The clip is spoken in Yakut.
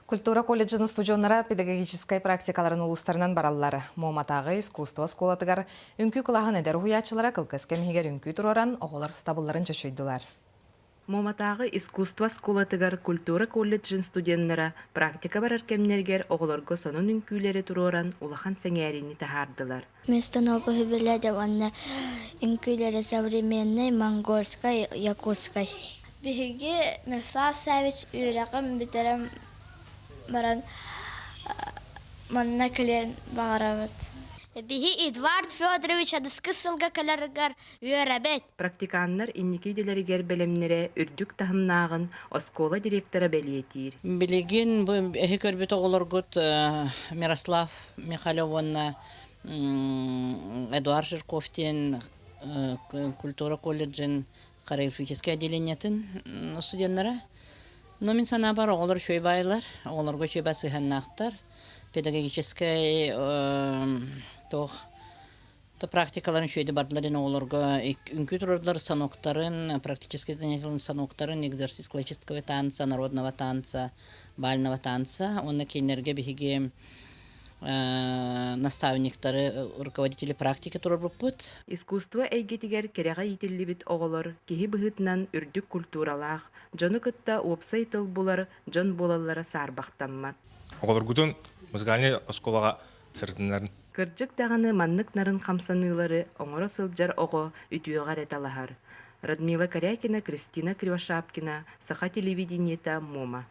Культура колледжын устудьуоннара педагогическай практикаларын улуустарынан бараллар. Муоматааҕы искусство оскуолатыгар үҥкүү кылааһын эдэр уһуйааччылара кылгас кэм иһигэр үҥкүү туруоран, оҕолор сатабылларын чочуйдулар. Муоматааҕы искусство оскуолатыгар культура колледжын студеннара практика барар кэмнэригэр оҕолорго сонун үҥкүүлэри туруоран улахан сэҥээриини таһаардылар. Вместо билэдэ уонна үҥкүүлэрэ современный, монгольскай, якутскай. Биһиги Мирослав Савич үөрэҕин бүтэрэн баран манна кэлиэн баҕарабыт. Биһи Эдуард Федорович аныскы сылга кэлэригэр үөрэбит. Практиканнар инники идэлэригэр бэлэмнэрэ үрдүк таһымнааҕын оскуола директора бэлиэтиир. Билигин бу эһи көрбүт оҕолоргут Мирослав Михалев уонна Эдуард Жирков диэн культура колледжын хореографическай отделениетын студеннара. Но мин санаабар оҕолор үчүгэй баайлар, оҕолорго үчүгэй сыһыаннаахтар, педагогическай туох практикаларын үчүгэйдик бардылар диэн оҕолорго үҥкүү турардылар станоктарын, практическай занятияларын станоктарын, экзорцист классического танца, народного танца, бального танца уонна кинилэргэ биһиги наставниктары, руководители практики турарбыппыт. Искусство эйгэтигэр кэрэҕэ иитиллибит оҕолор киһи быһыытынан үрдүк культуралаах, дьону кытта уопсай тыл булар дьон буолаллара саарбахтаммат. Оҕолоргутун музыкальнай оскуолаҕа сырытыннарын. Кырдьык даҕаны маннык нарын хамсаныылары оҥоро сылдьар оҕо үтүөҕэ эрэ талаһар. Радмила Корякина, Кристина Кривошапкина, Саха телевидениета, Муома.